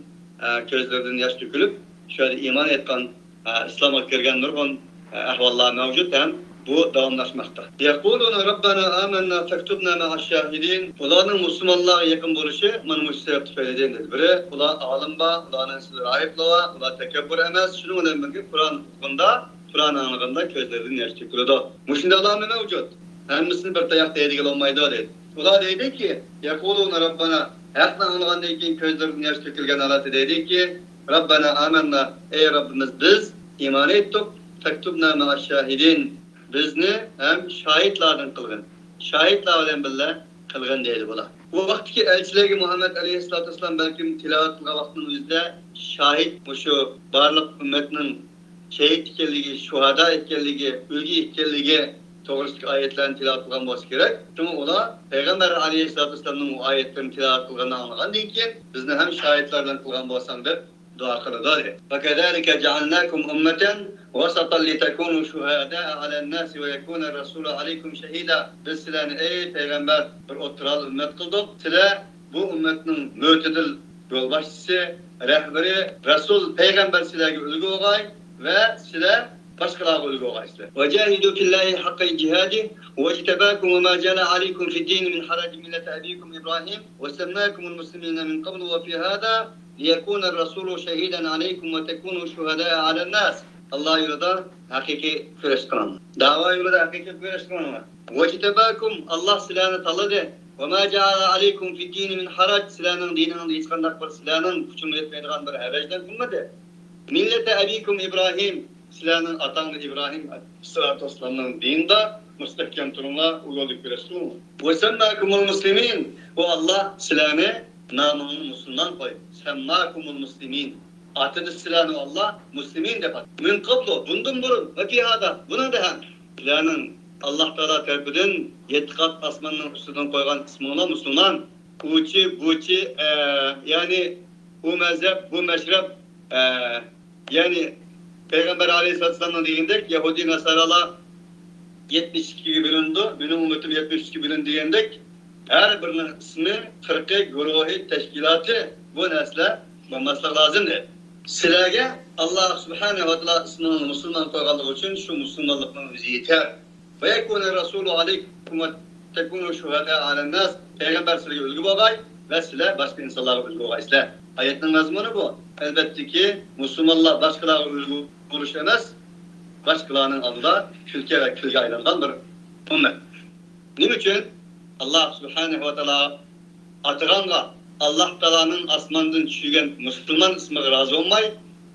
ئە، كۆزلىرىدىن ياش تۆكۈلۈپ، شۇ يەردە ئىمان ئېيتقان، ئە، ئىسلامغا كىرگەن نۇرغۇن، ئە، ئەھۋاللار مەۋجۇت ھەم بۇ داۋاملاشماقتا. يَقُولُونَ رَبَّنَا آمَنَّا فَاكْتُبْنَا مَعَ الشَّاهِدِينَ. ئۇلارنىڭ مۇسۇلمانلارغا يېقىن بولۇشى مانا مۇشۇ سەۋەب تۈپەيلىدىن دېدى. بىرى، ئۇلار ئالىم بار، ئۇلارنىڭ ئىچىدە راھىبلار بار، ئۇلار تەكەببۇر ئەمەس. شۇنىڭ بىلەن بىرگە قۇرئان ئوقۇغاندا، قۇرئان ئاڭلىغاندا كۆزلىرىدىن ياش تۆكۈلىدۇ. مۇشۇنداقلارمۇ مەۋجۇت. ھەممىسىنى بىر تاياق دەيدىغىلى بولمايدۇ، دەيدۇ. ئۇلار دەيدۇكى، يەقۇلۇنە رەببەنا، ھەقنى ئاڭلىغاندىن كېيىن كۆزلىرىدىن ياش تۆكۈلگەن ھالەتتە دەيدۇكى، رەببەنا ئامەننا، ئەي رەببىمىز، بىز ئىمان ئېيتتۇق، فەكتۇبنا مەئەششاھىدىن، بىزنى ھەم شاھىتلاردىن قىلغىن، شاھىتلار بىلەن بىللە قىلغىن دەيدۇ بۇلار. بۇ ۋاقىتتىكى ئەلچىلەرگە مۇھەممەد ئەلەيھىسسالاتۇ ۋەسسالام بەلكىم تىلاۋەت قىلغان ۋاقتىنىڭ ئۆزىدە شاھىت، مۇشۇ بارلىق ئۈممەتنىڭ شېھىت ئىكەنلىكى، شۇھادا ئىكەنلىكى، ئۈلگە ئىكەنلىكى توغرىسىدىكى ئايەتلەرنى تىلاۋەت قىلغان بولسا كېرەك. شۇڭا ئۇلار پەيغەمبەر ئەلەيھىسسالاتۇ ۋەسسالامنىڭ ئۇ ئايەتلىرىنى تىلاۋەت قىلغاننى ئاڭلىغاندىن كېيىن، بىزنى ھەم شاھىتلاردىن قىلغان بولساڭ دەپ دۇئا قىلىدۇ، دەيدۇ. وَكَذَلِكَ جَعَلْنَاكُمْ أُمَّةً وَسَطًا لِتَكُونُوا شُهَدَاءَ عَلَى النَّاسِ وَيَكُونَ الرَّسُولُ عَلَيْكُمْ شَهِيدًا. بىز سىلەرنى، ئەي پەيغەمبەر، بىر ئوتتۇرالىق ئۈممەت قىلدۇق. سىلەر بۇ ئۈممەتنىڭ مۆتىدىل يولباشچىسى، رەھبىرى، رەسۇل، پەيغەمبەر سىلەرگە ئۈلگە بولغاي ۋە سىلەر باشقىلارغا ئۈلگە بولغايسىلەر. وَجَاهِدُوا فِي اللَّهِ حَقَّ جِهَادِهِ وَاجْتَبَاكُمْ وَمَا جَعَلَ عَلَيْكُمْ فِي الدِّينِ مِنْ حَرَجٍ مِلَّةَ أَبِيكُمْ إِبْرَاهِيمَ وَسَمَّاكُمُ الْمُسْلِمِينَ مِنْ قَبْلُ وَفِي هَذَا لِيَكُونَ الرَّسُولُ شَهِيدًا عَلَيْكُمْ وَتَكُونُوا شُهَدَاءَ عَلَى النَّاسِ. ئاللا يولىدا ھەقىقىي كۈرەش قىلىڭلار. دەۋا يولىدا ھەقىقىي كۈرەش قىلىڭلار. وَاجْتَبَاكُمْ، ئاللا سىلەرنى تاللىدى. وَمَا جَعَلَ عَلَيْكُمْ فِي الدِّينِ مِنْ حَرَجٍ، سىلەرنىڭ دىنىڭىزدا ھېچقانداق بىر سىلەرنىڭ كۈچىڭىزگە يەتمەيدىغان بىر ھەرەجلەر قىلمىدى. مىللەتە ئەبىكۇم ئىبراھىم، سىلەرنىڭ ئاتاڭلار ئىبراھىم ئەلەيھىسسالاتۇ ۋەسسالامنىڭ دىنىدا مۇستەھكەم تۇرۇڭلار، ئۇ يولدا كۈرەش قىلىڭلار. وَسَمَّاكُمُ الْمُسْلِمِينَ، ئۇ ئاللا سىلەرنى نامىڭىزنى مۇسۇلمان قويدى. سَمَّاكُمُ الْمُسْلِمِينَ. ئاتىدى سىلەرنى ئاللا مۇسلىمىن دەپ ئاتىدى. مىن قەبلۇ، بۇندىن بۇرۇن، ۋە فى ھازا، بۇنىڭدا ھەم. سىلەرنىڭ ئاللا تائالا تەرىپىدىن يەتتە قات ئاسماننىڭ ئۈستىدىن قويغان ئىسمىڭلار مۇسۇلمان. ئۇچى، بۇچى، ئە، يەنى ئۇ مەزھەپ، بۇ مەشرەپ، ئە، يەنى پەيغەمبەر ئەلەيھىسسالاتۇ ۋەسسالامنىڭ دېگىنىدەك، يەھۇدىي ناسارالار يەتمىش ئىككىگە بۆلۈنىدۇ، مېنىڭ ئۈممىتىم يەتمىش ئۈچكە بۆلۈندى دېگەندەك، ھەر بىرىنىڭ ئىسمى، قىرقى، گۇرۇھى، تەشكىلاتى، بۇ نەرسىلەر بولماسلىقى لازىم دەيدۇ. سىلەرگە ئاللا سۇبھانەھۇ ۋە تائالا ئىسمىڭىزنى مۇسۇلمان قويغانلىقى ئۈچۈن شۇ مۇسۇلمانلىقنىڭ ئۆزى يېتەر. وَيَكُونَ الرَّسُولُ عَلَيْكُمْ وَتَكُونُوا شُهَدَاءَ عَلَى النَّاسِ. پەيغەمبەر سىلەرگە ئۈلگە بولغاي ۋە سىلەر باشقا ئىنسانلارغا ئۈلگە بولغايسىلەر. ئايەتنىڭ مەزمۇنى بۇ. ئەلۋەتتىكى، مۇسۇلمانلار باشقىلارغا ئۈلگە بولۇش ئەمەس، باشقىلارنىڭ ئالدىدا كۈلكە ۋە كۈلگە ئايلانغان بىر ئۈممەت. نېمە ئۈچۈن؟ ئاللا سۇبھانەھۇ ۋە تائالا ئاتىغانغا، ئاللا تائالانىڭ ئاسماندىن چۈشۈرگەن مۇسۇلمان ئىسمىغا رازى بولماي،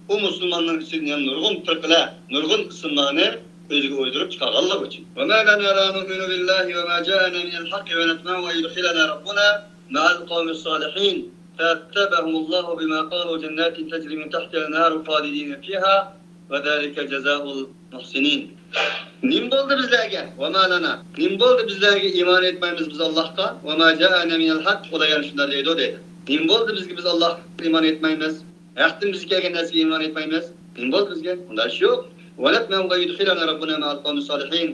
ئۇ مۇسۇلماننىڭ ئىچىدىن يەنە نۇرغۇن پىرقىلەر، نۇرغۇن ئىسىملارنى ئۆزىگە ئويدۇرۇپ چىقارغانلىقى ئۈچۈن. وما لنا لا نؤمن بالله وما جاءنا من الحق ونطمع أن يدخلنا ربنا مع القوم الصالحين فأثابهم الله بما قالوا جنات تجري من تحتها الأنهار خالدين فيها وذلك جزاء المحسنين. نېمە بولدى بىزلەرگە؟ وما لنا. نېمە بولدى بىزلەرگە، ئىمان ئېيتمايمىز بىز ئاللاھقا؟ وما جاءنا من الحق. ئۇلار يەنە شۇنداق دەيدۇ دەيدۇ. نېمە بولدى بىزگە، بىز ئاللاھقا ئىمان ئېيتمايمىز؟ ھەقتىن بىزگە كەلگەن نەرسىگە ئىمان ئېيتمايمىز. نېمە بولدى بىزگە؟ ئۇنداق ئىش يوق. ونطمع أن يدخلنا ربنا مع القوم الصالحين.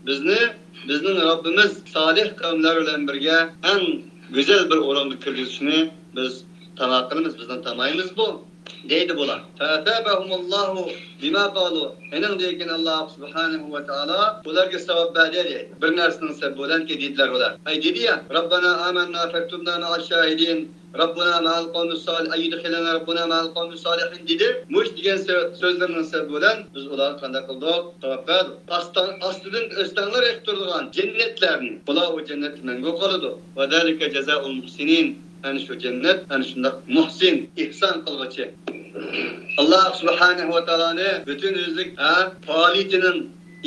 بىزنى بىزنىڭ رەببىمىز سالىھ قەۋملەر بىلەن بىرگە ئەڭ گۈزەل بىر ئورۇنغا كىرگۈزۈشنى بىز تاما قىلىمىز، بىزنىڭ تامايىمىز بۇ، دەيدۇ بۇلار. فأثابهم الله بما قالوا. ئېنىڭدىن كېيىن ئاللا سۇبھانەھۇ ۋە تائالا ئۇلارغا ساۋاب بەردى دەيدۇ. بىر نەرسىنىڭ سەۋەبى بىلەن دېدىلەر ئۇلار. ئەي دېدى يا، ربنا آمنا فاكتبنا مع الشاهدين. ربنا مع القوم الصالح، أن يدخلنا ربنا مع القوم الصالحين دېدى. مۇشۇ دېگەن سۆ-، سۆزلىرىنىڭ سەۋەبى بىلەن بىز ئۇلارغا قانداق قىلدۇق؟ ساۋاب بەردۇق. ئاستان-، ئاستىدىن ئۆستەڭلەر ئېقىپ تۇرىدىغان جەننەتلەرنى. ئۇلار ئۇ جەننەتتە مەڭگۈ قالىدۇ. وذلك جزاء المحسنين. ئەنە شۇ جەننەت، ئەنە شۇنداق مۇھسىن، ئېھسان قىلغۇچى. ئاللا سۇبھانەھۇ ۋە تائالانى پۈتۈن ئۆزلۈك، ھە، پائالىيىتىنىڭ،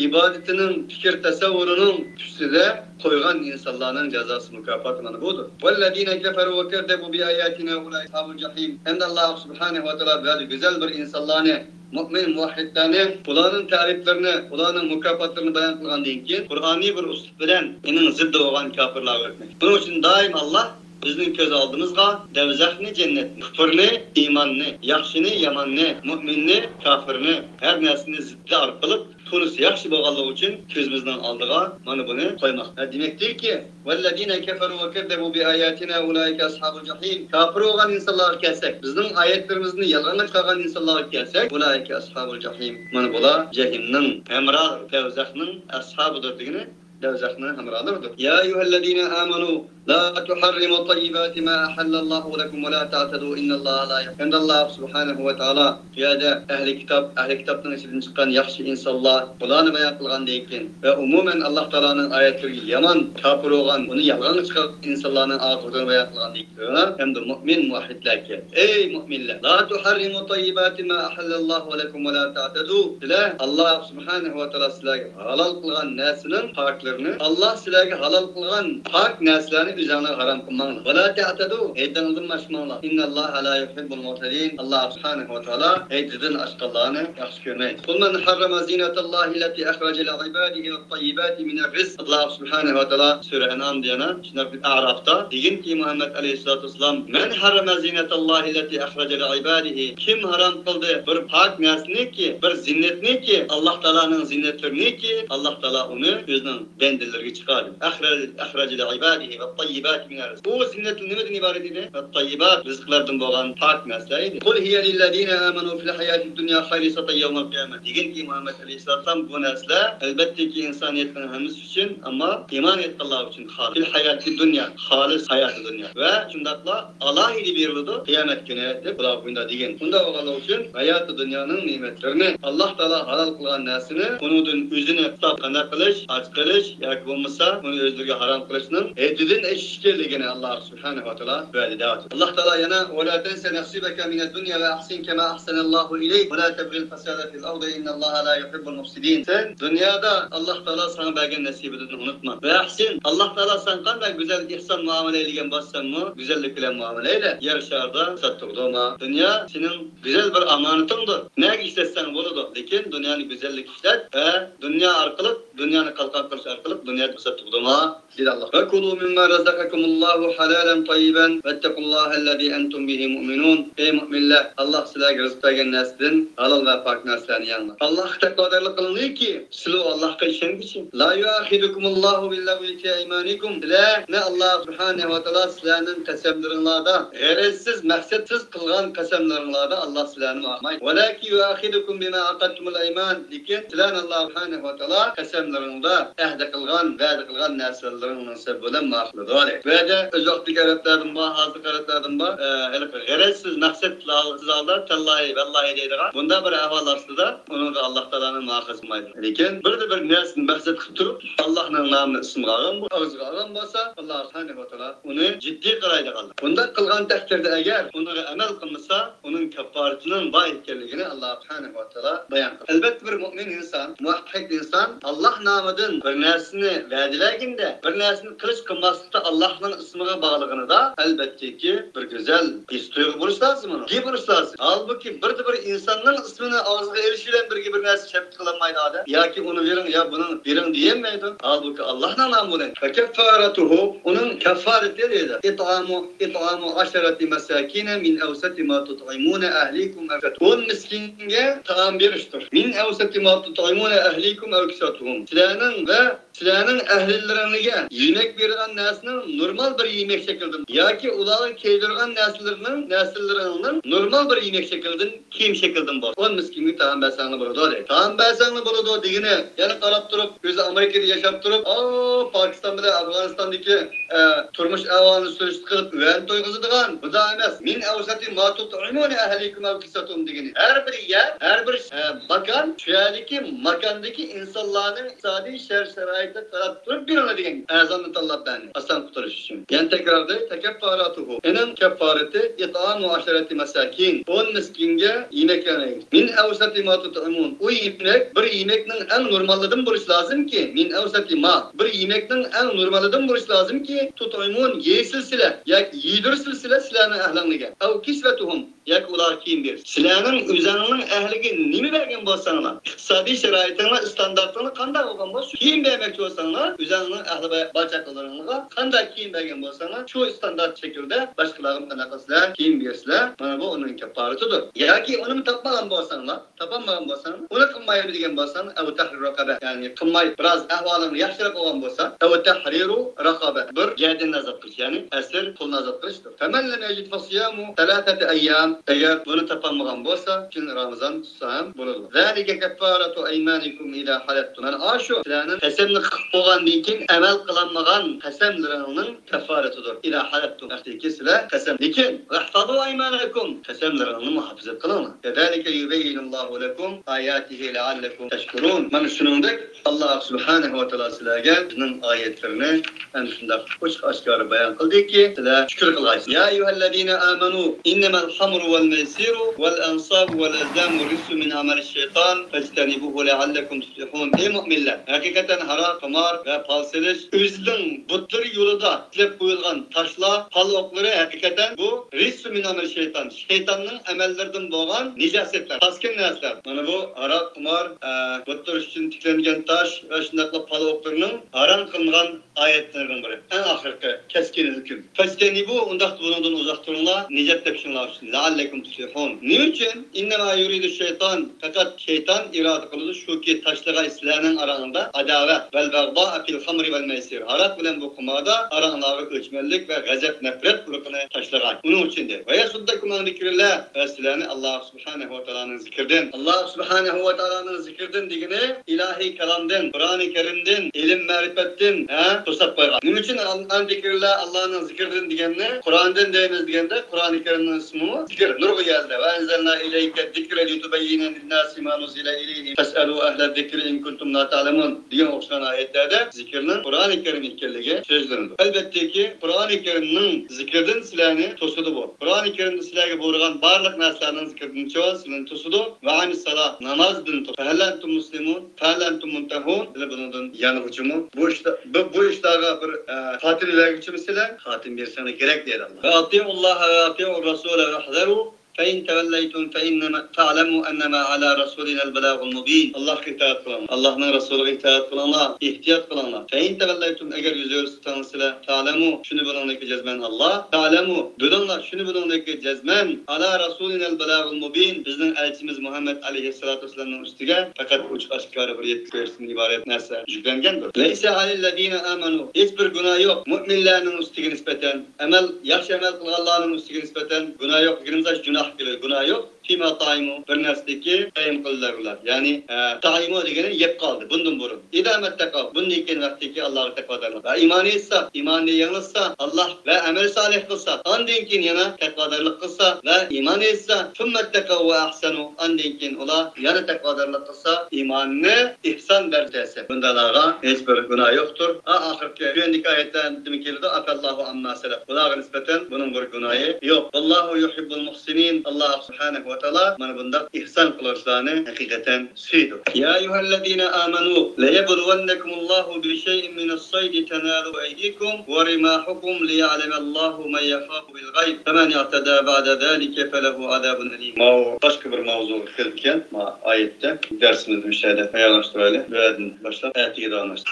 ئىبادىتىنىڭ، پىكىر تەسەۋۋۇرىنىڭ ئۈستىدە قويغان ئىنسانلارنىڭ جازاسى، مۇكاپاتى مانا بۇدۇر. والذين كفروا وكذبوا بآياتنا أولئك أصحاب الجحيم. ئەمدى ئاللا سۇبھانەھۇ ۋە تائالا بۇ يەردە گۈزەل بىر ئىنسانلارنى، مۇئمىن، مۇۋەھھىدلەرنى، ئۇلارنىڭ تەرىپلىرىنى، ئۇلارنىڭ مۇكاپاتلىرىنى بايان قىلغاندىن كېيىن، قۇرئانىي بىر ئۇسلۇب بىلەن ئېنىڭ زىددى بولغان كاپىرلارغا ئۆتمەك. بۇنىڭ ئۈچۈن دائىم ئاللا بىزنىڭ كۆز ئالدىمىزغا دەۋزەخنى، جەننەتنى، كۇپۇرنى، ئىماننى، ياخشىنى، ياماننى، مۇئمىننى، كاپىرنى، ھەر نەرسىنى زىددى ئارقىلىق تونۇسى ياخشى بولغانلىقى ئۈچۈن كۆزىمىزنىڭ ئالدىغا مانا بۇنى قويماقتا. دېمەكتىركى، والذين كفروا وكذبوا بآياتنا أولئك أصحاب الجحيم. كاپىر بولغان ئىنسانلارغا كەلسەك، بىزنىڭ ئايەتلىرىمىزنى يالغانغا چىقارغان ئىنسانلارغا كەلسەك، أولئك أصحاب الجحيم. مانا بۇلار جەھىمنىڭ ھەمراھى، دەۋزەخنىڭ ئەسھابىدۇر دېگىنى، دەۋزەخنىڭ ھەمراھلىرىدۇر. يا أيها الذين آمنوا لا تحرموا طيبات ما أحل الله لكم ولا تعتدوا إن الله لا يحب. ئەمدى ئاللا سۇبھانەھۇ ۋە تائالا بۇ يەردە ئەھلى كىتاب، ئەھلى كىتابنىڭ ئىچىدىن چىققان ياخشى ئىنسانلار، بۇلارنى بايان قىلغاندىن كېيىن ۋە ئومۇمەن ئاللا تائالانىڭ ئايەتلىرىگە يامان، كاپىر بولغان، ئۇنى يالغانغا چىقارغان ئىنسانلارنىڭ ئاقىۋىتىنى بايان قىلغاندىن كېيىن، ئەمدى مۇئمىن، مۇۋەھھىدلەرگە كەلدى. ئەي مۇئمىنلەر! لا تحرموا طيبات ما أحل الله لكم ولا تعتدوا. سىلەر ئاللا سۇبھانەھۇ ۋە تائالا سىلەرگە ھالال قىلغان نەرسىنىڭ پاكلىرىنى، ئاللا سىلەرگە ھالال قىلغان پاك نەرسىلەرنى ئۆزۈڭلارغا ھارام قىلماڭلار. ولا تعتدوا، ھەددىڭلاردىن ئاشماڭلار. إن الله لا يحب المعتدين. ئاللا سۇبھانەھۇ ۋە تائالا ھەددىدىن ئاشقانلارنى ياخشى كۆرمەيدۇ. قل من حرم زينة الله التي أخرج لعباده والطيبات من الرزق. ئاللا سۇبھانەھۇ ۋە تائالا سۈرە ئەنئامدا يەنە شۇنداق بىر ئەرافتا دېگىنكى، مۇھەممەد ئەلەيھىسسالاتۇ ۋەسسالام، من حرم زينة الله التي أخرج لعباده. كىم ھارام قىلدى بىر پاك نەرسىنىكى، بىر زىننەتنىكى، ئاللا تائالانىڭ زىننەتلىرىنىكى، ئاللا تائالا ئۇنى ئۆزىنىڭ بەندىلىرىگە چىقاردى. أخرج، أخرج لعباده والطيبات من الرزق. ئۇ زىننەت نېمىدىن ئىبارەت ئىدى؟ والطيبات، رىزىقلاردىن بولغان پاك نەرسىلەر ئىدى. قل هي للذين آمنوا في الحياة الدنيا خالصة يوم القيامة. دېگىنكى، مۇھەممەد ئەلەيھىسسالام، بۇ نەرسىلەر ئەلۋەتتىكى ئىنسانىيەتنىڭ ھەممىسى ئۈچۈن، ئەمما ئىمان ئېيتقانلار ئۈچۈن خالىس. في الحياة الدنيا، خالىس ھاياتى دۇنيا. ۋە شۇنداقلا ئالاھىدە بېرىلىدۇ قىيامەت كۈنى دەپ ئۇلار بۇنداق دېگەن. بۇنداق بولغانلىقى ئۈچۈن ھاياتى دۇنيانىڭ نېمەتلىرىنى، ئاللا تائالا ھالال قىلغان نەرسىنى، ئۇنىڭدىن ئۆزىنى تۇتۇپ قانداق قىلىش، ئاچ قىلىش ياكى بولمىسا ئۇنى ئۆزلىرىگە ھارام قىلىشنىڭ ھەددىدىن ئېشىش ئىكەنلىكىنى ئاللا سۇبھانەھۇ ۋە تائالا بۇ يەردە دەۋاتىدۇ. ئاللا تائالا يەنە، ولا تنس نصيبك من الدنيا وأحسن كما أحسن الله إليك ولا تبغ الفساد في الأرض إن الله لا يحب المفسدين. سەن دۇنيادا ئاللا تائالا ساڭا بەرگەن نەسىبىدىن ئۇنتۇما. ۋە ئەھسىن، ئاللا تائالا ساڭا قانداق گۈزەل ئېھسان مۇئامىلە ئەيلىگەن بولسا، سەنمۇ گۈزەللىك بىلەن مۇئامىلە ئەيلە. يەر شارىدا پاسات تۇغدۇرما. دۇنيا سېنىڭ گۈزەل بىر ئامانىتىڭدۇر. نەگە ئىشلەتسەڭ بولىدۇ، لېكىن دۇنيانى گۈزەللىك ئىشلەت ۋە دۇنيا ئارقىلىق، دۇنيانى قالقان قىلىش ئارقىلىق دۇنيادا پاسات تۇغدۇرما. دېدى ئاللا. وكلوا مما رزقكم الله حلالا طيبا واتقوا الله الذي أنتم به مؤمنون. ئەي مۆمىنلەر، ئاللا سىلەرگە رىزىق بەرگەن نەرسىدىن ھالال ۋە پاك نەرسىلەرنى يەڭلار. ئاللاغا تەقۋادارلىق قىلىڭلاركى، سىلەر ئاللاغا ئىشەنگۈچى. لا يؤاخذكم الله باللغو في أيمانكم. سىلەرنى ئاللا سۇبھانەھۇ ۋە تائالا سىلەرنىڭ قەسەملىرىڭلاردا، غەرەزسىز، مەقسەتسىز قىلغان قەسەملىرىڭلاردا ئاللا سىلەرنى ئاقمايدۇ. ولكن يؤاخذكم بما عقدتم الأيمان. لېكىن سىلەرنى ئاللا سۇبھانەھۇ ۋە تائالا قەسەملىرىڭدا، ئەھدە قىلغان، ۋەدە قىلغان نەرسىلىرىڭنىڭ سەۋەبى بىلەن ماخىر بولىدۇ. بۇ يەردە ئۆز ۋاقتىدىكى ئەرەبلەردىن بار، ھازىرقى ئەرەبلەردىن بار، ئە، ھېلىقى غەرەزسىز، مەقسەتسىز ھالدا تاللاھى، ۋاللاھى دەيدىغان بۇنداق بىر ئەھۋال ئاستىدا ئۇنىڭغا ئاللاھ تائالا مۇئاخىزە قىلمايدۇ. لېكىن بىر-بىر نەرسىنى مەقسەت قىلىپ تۇرۇپ، ئاللاھنىڭ نامىنى ئىسىمغا ئالغان، ئاغزىغا ئالغان بولسا، ئاللاھ سۇبھانەھۇ ۋە تائالا ئۇنى جىددىي قارايدىغان. بۇنداق قىلغان تەقدىردە ئەگەر ئۇنىڭغا ئەمەل قىلمىسا، ئۇنىڭ كاپپارىتىنىڭ بار ئىكەنلىكىنى ئاللاھ سۇبھانەھۇ ۋە تائالا بايان قىلدى. ئەلبەتتە، بىر مۆمىن ئىنسان، مۇۋەھھىد ئىنسان ئاللاھ نامىدىن بىر نەرسىنى ۋەدىلەگىندە، بىر نەرسىنى قىلىش قىلماسلىقتا ئاللاھنىڭ ئىسمىغا باغلىغىنىدا، ئەلبەتتىكى، بىر گۈزەل ھېس تۇيغۇ بولۇش لازىم ئۇنىڭ. بولۇش لازىم. ھالبۇكى، بىردە بىر ئىنساننىڭ ئىسمىنى ئاغزىغا ئېلىش بىلەن بىرگە بىر نەرسە شەپقەت قىلالمايدۇ ئادەم. ياكى ئۇنى بېرىڭ، يا بۇنى بېرىڭ دېيەلمەيدۇ. ھالبۇكى، ئاللاھنىڭ نامى بىلەن. فكفارته، ئۇنىڭ كاففارىتى دەيدۇ. إطعام، إطعام عشرة مساكين من أوسط ما تطعمون أهليكم أو كسوتهم. ئون مىسكىنگە تائام بېرىشتۇر. من أوسط ما تطعمون أهليكم أو كسوتهم. سىلەرنىڭ ۋە سىلەرنىڭ ئەھلىلىرىڭلارغا يېمەك بېرىدىغان نەرسىنىڭ نورمال بىر يېمەك شەكلىدىن ياكى ئۇلارغا كىيدۈرىدىغان نەرسىلىرىنىڭ، نەرسىلىرىڭنىڭ نورمال بىر يېمەك شەكلىدىن، كىيىم شەكلىدىن بولسا، ئون مىسكىنگە تائام بەرسەڭلار بولىدۇ دەيدۇ. تائام بەرسەڭلار بولىدۇ دېگىنى، يەنە قاراپ تۇرۇپ، ئۆزى ئامېرىكىدا ياشاپ تۇرۇپ، ئاۋۇ پاكىستان بىلەن ئافغانىستاندىكى، ئە، تۇرمۇش ئەھۋالىنى سۈرۈشتە قىلىپ، ۋەن تويغۇزىدىغان، بۇنداق ئەمەس. من أوسط ما تطعمون أهليكم أو كسوتهم دېگىنى. ھەر بىر يەر، ھەر بىر، ئە، ماكان، شۇ يەردىكى ماكاندىكى ئىنسانلارنىڭ ئىقتىسادىي شەرت-شارائىتىغا قاراپ تۇرۇپ بېرىڭلار دېگەن ئەزاننى تاللاپ بەردى، ئاسان قۇتۇلۇش ئۈچۈن. يەنە تەكرارلاي، تكفارته، ئۇنىڭ كاپپارىتى إطعام عشرة مساكين، ئون مىسكىنگە يېمەك بەرمەك. من أوسط ما تطعمون، ئۇ يېمەك بىر يېمەكنىڭ ئەڭ نورمالىدىن بولۇشى لازىمكى، من أوسط ما، بىر يېمەكنىڭ ئەڭ نورمالىدىن بولۇشى لازىمكى، تطعمون، يەيسىز سىلەر ياكى يېدۈرسىز سىلەر سىلەرنىڭ ئەھلىڭلارغا. أو كسوتهم، ياكى ئۇلارغا كىيىم بېرىش. سىلەرنىڭ ئۆزەڭنىڭ ئەھلىگە نېمە بەرگەن بولساڭلار، ئىقتىسادىي شارائىتىڭلار، ئىستاندارتىڭلار قانداق بولغان بولسا، كىيىم بەرمەكچى بولساڭلار، ئۆزەڭنىڭ ئەھلى بار چاقىلىرىڭلارغا قانداق كىيىم بەرگەن بولساڭلار، شۇ ئىستاندارت شەكىلدە باشقىلارغا قانداق قىلسىلەر، كىيىم بېرىسىلەر. مانا بۇ ئۇنىڭ كاپپارىتىدۇر. ياكى ئۇنىمۇ تاپمىغان بولساڭلار، تاپالمىغان بولساڭ، ئۇنى قىلمايمەن دېگەن بولساڭ، أو تحرير رقبة، يەنى قىلماي، بىراز ئەھۋالىڭ ياخشىراق بولغان بولسا، أو تحرير رقبة، بىر گەدىنىنى ئازاد قىلىش، يەنى ئەسىر، قۇلنى ئازاد قىلىشتۇر. فمن لم يجد فصيام ثلاثة أيام، ئەگەر بۇنى تاپالمىغان بولسا، ئۈچ كۈن رامىزان تۇتسا ھەم بولىدۇ. ذلك كفارة أيمانكم إذا حلفتم، مانا ئاشۇ سىلەرنىڭ قەسەمنى قىلىپ بولغاندىن كېيىن ئەمەل قىلالمىغان قەسەملىرىڭنىڭ كەففارىتىدۇر. إذا حلفتم، ۋاقتىدىكى سىلەر قەسەم. لېكىن، واحفظوا أيمانكم، قەسەملىرىڭنى مۇھاپىزەت قىلىڭلار. كذلك يبين الله لكم آياته لعلكم تشكرون. مانا شۇنىڭدەك، ئاللاھ سۇبھانەھۇ ۋە تائالا سىلەرگە بىزنىڭ ئايەتلىرىنى ئەنە شۇنداق ئوچۇق ئاشكارا بايان قىلدىكى، سىلەر شۈكۈر قىلغايسىلەر. يا أيها الذين آمنوا إنما الخمر والميسر والأنصاب والأزلام رجس من عمل الشيطان فاجتنبوه لعلكم تفلحون. ئەي مۆمىنلەر، ھەقىقەتەن ھاراق، قىمار ۋە پال سېلىش، ئۆزىنىڭ بۇتلىرى يولىدا تىكلەپ قويۇلغان تاشلار، پال ئوقلىرى ھەقىقەتەن بۇ رىجسۇ مىن ئەمەل شەيتان، شەيتاننىڭ ئەمەللىرىدىن بولغان نىجاسەتلەر، پاسكىنا نەرسىلەر. مانا بۇ ھاراق، قىمار، ئە، بۇتلار ئۈستىدىن تىكلەنگەن تاش ۋە شۇنداقلا پال ئوقلىرىنىڭ ھارام قىلىنغان ئايەتلىرىنىڭ بىرى. ئەڭ ئاخىرقى كەسكىن ھۆكۈم. فاجتنبوه، ئۇنداقتا بۇنىڭدىن ئۇزاق تۇرۇڭلار، نىجات تېپىشىڭلار ئۈچۈن. لعلكم تفلحون. نېمە ئۈچۈن؟ إنما يريد الشيطان، پەقەت شەيتان ئىرادە قىلىدۇ، شۇكى تاشلىغاي سىلەرنىڭ ئاراڭدا ئاداۋەت، والبغضاء في الخمر والميسر، ھاراق بىلەن بۇ قىماردا ئاراڭلارغا ئۆچمەنلىك ۋە غەزەپ، نەپرەت ئۇرۇقىنى تاشلىغاي. ئۇنىڭ ئۈچۈن دەيدۇ. ويصدكم عن ذكر الله، ۋە سىلەرنى ئاللاھ سۇبھانەھۇ ۋە تائالانىڭ زىكرىدىن. ئاللاھ سۇبھانەھۇ ۋە تائالانىڭ زىكرىدىن دېگىنى ئىلاھىي كالامدىن، قۇرئانى كەرىمدىن، ئىلىم مەرىپەتتىن، ھە، توساپ قويغان. نېمە ئۈچۈن عن ذكر الله، ئاللاھنىڭ زىكرىدىن دېگەننى قۇرئاندىن دەيمىز دېگەندە، قۇرئانى كەرىمنىڭ ئىسمىمۇ زىكىر، نۇرغا يەلدى. وأنزلنا إليك الذكر لتبين للناس ما نزل إليهم فاسألوا أهل الذكر إن كنتم لا تعلمون دېگەن ئوخشىغان ئايەتلەردە زىكىرنىڭ قۇرئانى كەرىم ئىكەنلىكى سۆزلىنىدۇ. ئەلبەتتىكى، قۇرئانى كەرىمنىڭ زىكرىدىن سىلەرنى توسىدۇ بۇ. قۇرئانى كەرىمدە سىلەرگە بۇيرۇغان بارلىق نەرسىلەرنىڭ زىكرىدىنچۇ سىلەرنى توسىدۇ. وعن الصلاة، نامازدىن توسىدۇ. فهل أنتم مسلمون؟ فهل أنتم منتهون؟ سىلەر بۇنىڭدىن يانغۇچىمۇ؟ بۇ ئىشتا-، بۇ، بۇ ئىشلارغا بىر، ئە، خاتىمە بەرگۈچىمۇ سىلەر؟ خاتىمە بەرسەڭلار كېرەك دەيدۇ ئاللاھ. وأطيعوا الله وأطيعوا الرسول واحذروا فإن توليتم فإنما، فاعلموا أنما على رسولنا البلاغ المبين. ئاللاھقا ئىتائەت قىلىڭلار. ئاللاھنىڭ رەسۇلىغا ئىتائەت قىلىڭلار. ئېھتىيات قىلىڭلار. فإن توليتم، ئەگەر يۈز ئۆرۈتسىڭىز سىلەر، فاعلموا، شۇنى بىلىڭلاركى جەزمەن ئاللاھ. فاعلموا، بىلىڭلار، شۇنى بىلىڭلاركى جەزمەن، على رسولنا البلاغ المبين، بىزنىڭ ئەلچىمىز مۇھەممەد ئەلەيھىسسالاتۇ ۋەسسالامنىڭ ئۈستىگە پەقەت ئوچۇق ئاشكارا بىر يەتكۈزۈش ئىبارەت نەرسە يۈكلەنگەندۇر. ليس على الذين آمنوا، ھېچ بىر گۇناھ يوق مۆمىنلەرنىڭ ئۈستىگە نىسبەتەن، ئەمەل، ياخشى ئەمەل قىلغانلارنىڭ ئۈستىگە نىسبەتەن گۇناھ يوق دېگىنىمىز ئاشۇ گۇناھ گۇناھ يوق. فيما طعموا، بىر نەرسىدىكى تەيىم قىلدىلار ئۇلار. يەنى، ئە، طعموا دېگىنى يەپ قالدى بۇندىن بۇرۇن. إذا ما اتقوا، بۇندىن كېيىن ۋاقتىكى ئاللاغا تەقۋادارلىق. ۋە ئىمان ئېيتسا، ئىماننى يېڭىلتسا، ئاللا ۋە ئەمەل سالىھ قىلسا، ئاندىن كېيىن يەنە تەقۋادارلىق قىلسا ۋە ئىمان ئېيتسا، ثم اتقوا وأحسنوا، ئاندىن كېيىن ئۇلار يەنە تەقۋادارلىق قىلسا، ئىماننى ئېھسان دەرىجىسى. بۇنداقلارغا ھېچ بىر گۇناھ يوقتۇر. ھە، ئاخىرقى تۆۋەندىكى ئايەتلەردىمۇ كېلىدۇ، عفا الله عما سلف. بۇلارغا نىسبەتەن بۇنىڭ بىر گۇناھى يوق. والله يحب المحسنين. ئاللا سۇبھانەھۇ ۋە تائالا مانا بۇنداق ئېھسان قىلغۇچىلارنى ھەقىقەتەن سۆيىدۇ. يا أيها الذين آمنوا ليبلونكم الله بشيء من الصيد تناله أيديكم ورماحكم ليعلم الله من يخافه بالغيب فمن اعتدى بعد ذلك فله عذاب أليم. ماۋۇ باشقا بىر ماۋزۇغا كىرىدىكەن، ما ئايەتتە. دەرسىمىزنى مۇشۇ يەردە پايانلاشتۇرايلى. بۇ يەردىن باشلاپ ئەتىگە داۋاملاشتۇرىمىز.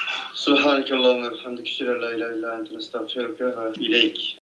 سبحانك اللهم وبحمدك، أشهد أن لا إله إلا أنت، نستغفرك وإليك.